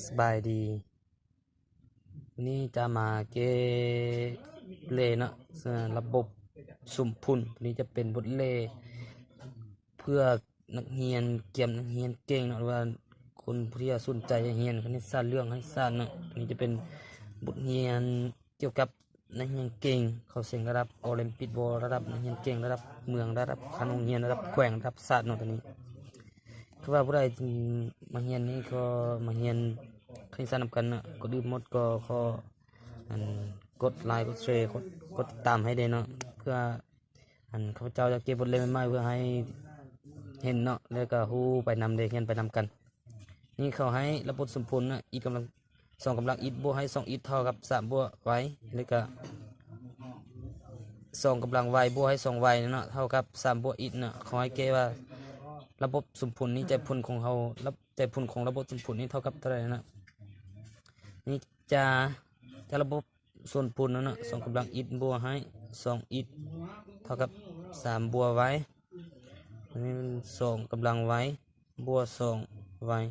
ສະບາຍດີ ວັນນີ້ຈະມາແກ້ເລນະ ລະບົບສົມຜົນ. ນີ້ຈະເປັນບົດເລເພື່ອນັກຮຽນກຽມນັກຮຽນເກັ່ງເນາະ ຫຼືວ່າຄົນທີ່ສົນໃຈຮຽນຄະນິດສາດ ເລື່ອງຄະນິດສາດເນາະ. ນີ້ຈະເປັນບົດຮຽນກ່ຽວກັບນັກຮຽນເກັ່ງ ເຂົ້າເສັງລະດັບໂອລິມປິກບໍ ລະດັບນັກຮຽນເກັ່ງ ລະດັບເມືອງ ລະດັບຂັ້ນໂຮງຮຽນ ລະດັບແຂວງ ລະດັບຊາດເນາະ. ໂຕນີ້ ຄືວ່າຜູ້ໃດມາຮຽນນີ້ກໍມາຮຽນຄະນິດສາດນຳກັນເນາະ. ກ່ອນອື່ນໝົດກໍຂໍ ອັນ ກົດໄລ ກົດແຊ ກົດ ກົດຕິດຕາມໃຫ້ແດ່ເນາະ ເພື່ອ ອັນ ຂ້າພະເຈົ້າຈະເກັບບົດຮຽນໃໝ່ໆ ເພື່ອໃຫ້ເຫັນເນາະ ແລ້ວກໍຮູ້ໄປນຳເດ້ ຮຽນໄປນຳກັນ. ນີ້ເຂົາໃຫ້ລະບົບສົມຜົນນະ ອີກກຳລັງ ສອງກຳລັງອິກ ບວກໃຫ້ສອງອິກ ເທົ່າກັບສາມບວກວາຍ ແລ້ວກະສອງກຳລັງວາຍ ບວກໃຫ້ສອງວາຍເນາະ ເທົ່າກັບສາມບວກອິກເນາະ. ເຂົາໃຫ້ແກ້ວ່າລະບົບສົມຜົນນີ້ ໃຈຜົນຂອງເຮົາ ລະ ໃຈຜົນຂອງລະບົບສົມຜົນນີ້ເທົ່າກັບເທົ່າໃດເນາະ. ນີ້ຈາ ຈາລະບົບ ສ່ວນຜົນນັ້ນນະ ສອງກຳລັງອິກ ບວກໃຫ້ສອງອິກ ເທົ່າກັບສາມບວກວາຍ. ອັນນີ້ມັນສອງກຳລັງວາຍ ບວກສອງວາຍ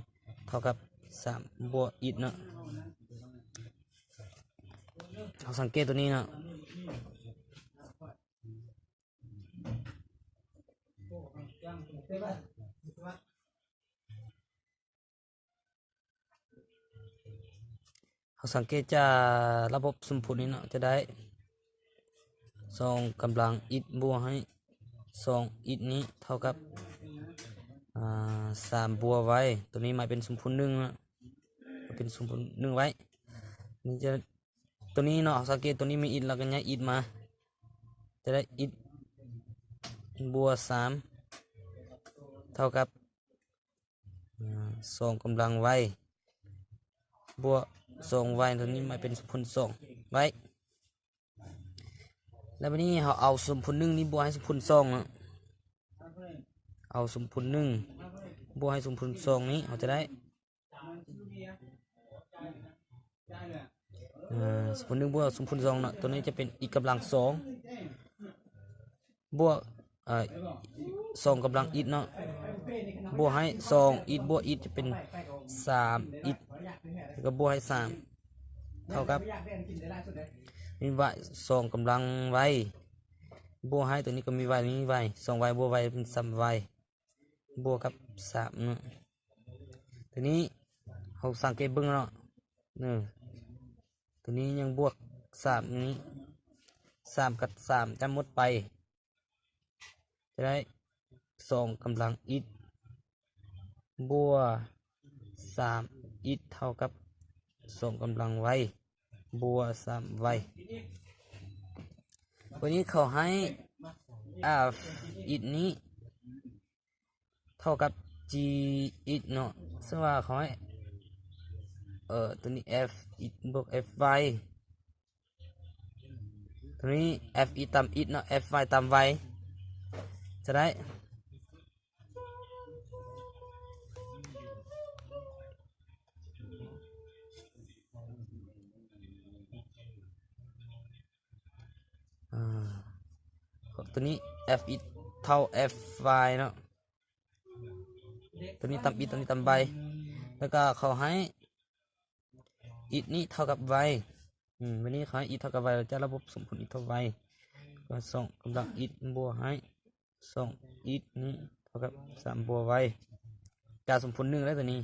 ເທົ່າກັບສາມບວກອິກເນາະ. ເຮົາສັງເກດໂຕນີ້ເນາະ. ເຮົາສັງເກດຈາກລະບົບສົມຜົນນີ້ເນາະ ຈະໄດ້ສອງກຳລັງອິກ ບວກໃຫ້ສອງອິກນີ້ ເທົ່າກັບ ອ່າ ສາມບວກວາຍ. ໂຕນີ້ໝາຍເປັນສົມຜົນໜຶ່ງເນາະ ເປັນສົມຜົນໜຶ່ງໄວ້. ນີ້ຈະ ໂຕນີ້ເນາະ ເຮົາສັງເກດ ໂຕນີ້ມີອິກ ແລ້ວກໍຍ້າຍອິກມາ ຈະໄດ້ອິກບວກສາມ ເທົ່າກັບ ອາ ສອງກຳລັງວາຍ ບວກສອງວາຍ ໂຕນີ້ໝາຍເປັນສົມຜົນສອງໄວ້. ແລ້ວບາດນີ້ເຮົາເອົາສົມຜົນໜຶ່ງນີ້ບວກໃຫ້ສົມຜົນສອງເນາະ ເອົາສົມຜົນໜຶ່ງບວກໃຫ້ສົມຜົນສອງນີ້ ເຮົາຈະໄດ້ ອາ ສົມຜົນໜຶ່ງບວກສົມຜົນສອງເນາະ ໂຕນີ້ຈະເປັນອິກກຳລັງສອງ ບວກ ເອີ ສອງກຳລັງອິກເນາະ ບວກໃຫ້ສອງອິກ ບວກອິກຈະເປັນສາມອິກ ແລ້ວກໍບວກໃຫ້ສາມ ເທົ່າກັບມີວາຍ ສອງກຳລັງວາຍ ບວກໃຫ້ໂຕນີ້ກໍມີວາຍ ມີວາຍ ສອງວາຍບວກວາຍເປັນສາມວາຍ ບວກກັບສາມເນາະ. ໂຕນີ້ເຮົາສັງເກດເບິ່ງເນາະ ເອີ ໂຕນີ້ຍັງບວກສາມນີ້ ສາມກັບສາມຈະໝົດໄປ ຈະໄດ້ສອງກຳລັງອິກ ບວກສາມອິກ ເທົ່າກັບສອງກຳລັງວາຍ ບວກສາມວາຍ. ວັນນີ້ເຂົາໃຫ້ ເອັຟອິກນີ້ ເທົ່າກັບຈີອິກເນາະ ເຊິ່ງວ່າເຂົາໃຫ້ ເອີ ໂຕນີ້ເອັຟອິກບວກເອັຟວາຍ ໂຕນີ້ເອັຟອິກຕາມອິກເນາະ ເອັຟວາຍຕາມວາຍ ຈະໄດ້ ອາ ໂຕນີ້ເອັຟອິກເທົ່າເອັຟວາຍເນາະ ໂຕນີ້ຕາມອິກ ໂຕນີ້ຕາມວາຍ ແລ້ວກໍເຂົາໃຫ້ອິກນີ້ເທົ່າກັບວາຍ ອືມ ວັນນີ້ເຂົາໃຫ້ອິກເທົ່າກັບວາຍ ຈາກລະບົບສົມຜົນອິກເທົ່າວາຍ ກໍສອງກຳລັງອິກບວກໃຫ້ ສອງອິກນີ້ເທົ່າກັບສາມບວກວາຍ ຈາກສົມຜົນໜຶ່ງແລ້ວໂຕນີ້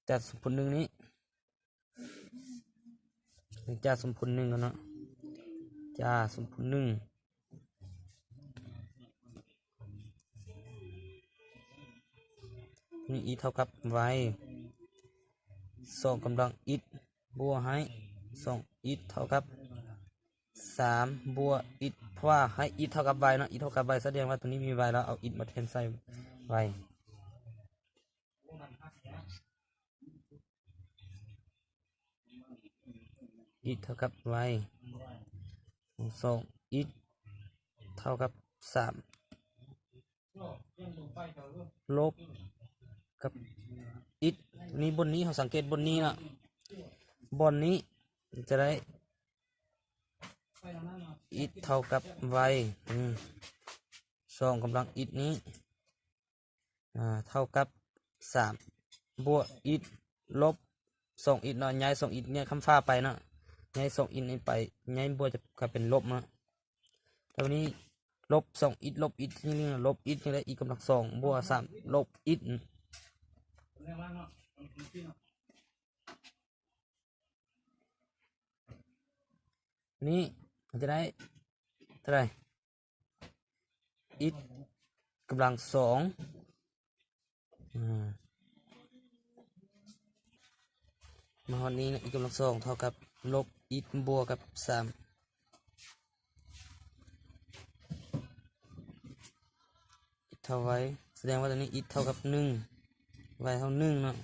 ຈາກສົມຜົນໜຶ່ງນີ້ ຈາກສົມຜົນໜຶ່ງເນາະ ຈາກສົມຜົນໜຶ່ງ ນີ້ອິກເທົ່າກັບວາຍ ສອງກຳລັງອິກບວກໃຫ້ສອງອິກເທົ່າກັບ ສາມບວກອິກ ເພາະວ່າໃຫ້ອິກເທົ່າກັບວາຍເນາະ ອິກເທົ່າກັບວາຍ ສະແດງວ່າໂຕນີ້ມີວາຍ ແລ້ວເອົາອິກມາແທນໃສ່ວາຍ ອິກເທົ່າກັບວາຍ ສອງອິກເທົ່າກັບສາມ ລົບກັບອິກ ນີ້ບ່ອນນີ້ ເຮົາສັງເກດບ່ອນນີ້ເນາະ ບ່ອນນີ້ຈະໄດ້ອິກເທົ່າກັບວາຍ ອືມ ສອງກຳລັງອິກນີ້ ອາ ເທົ່າກັບສາມບວກອິກລົບ ສອງ x ເນາະ ຍ້າຍ ສອງ x ຍ້າຍຂ້າມຝາໄປເນາະ ຍ້າຍ ສອງ x ນີ້ໄປ ຍ້າຍບວກຈະກາຍເປັນລົບເນາະ ແລ້ວບາດນີ້ ລົບ ສອງ x ລົບ x ນີ້ ລົບ x ນີ້ແຫຼະ x ກຳລັງສອງ ບວກ ສາມ ລົບ x ນີ້ ມັນຈະໄດ້ເທົ່າໃດ? x ກຳລັງສອງ ອາ ມາຮອດນີ້ນະ x ກຳລັງສອງເທົ່າກັບລົບ x ບວກກັບສາມ x ເທົ່າ y ສະແດງວ່າຕອນນີ້ x ເທົ່າກັບໜຶ່ງ y ເທົ່າໜຶ່ງເນາະ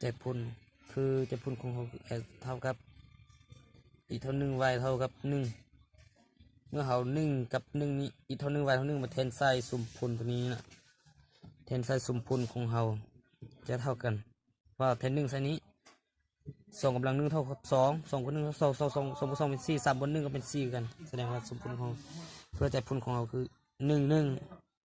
ໃຈຜົນ ຄືໃຈຜົນຂອງເຮົາ x ເທົ່າກັບ x ເທົ່າໜຶ່ງ y ເທົ່າກັບໜຶ່ງ ເມື່ອເຮົາໜຶ່ງກັບໜຶ່ງນີ້ x ເທົ່າໜຶ່ງ y ເທົ່າໜຶ່ງ ມາແທນໃສ່ສົມຜົນຕົວນີ້ນະ ແທນໃສ່ສົມຜົນຂອງເຮົາຈະເທົ່າກັນ ວ່າແທນໜຶ່ງໃສ່ນີ້ ສອງກຳລັງໜຶ່ງເທົ່າກັບສອງ ສອງຄູນໜຶ່ງເທົ່າສອງ ສອງ ສອງບວກສອງເປັນສີ່ ສາມບວກໜຶ່ງກໍເປັນສີ່ຄືກັນ ສະແດງວ່າສົມຜົນຂອງເຮົາ ເພື່ອໃຈຜົນຂອງເຮົາຄືໜຶ່ງ ໜຶ່ງ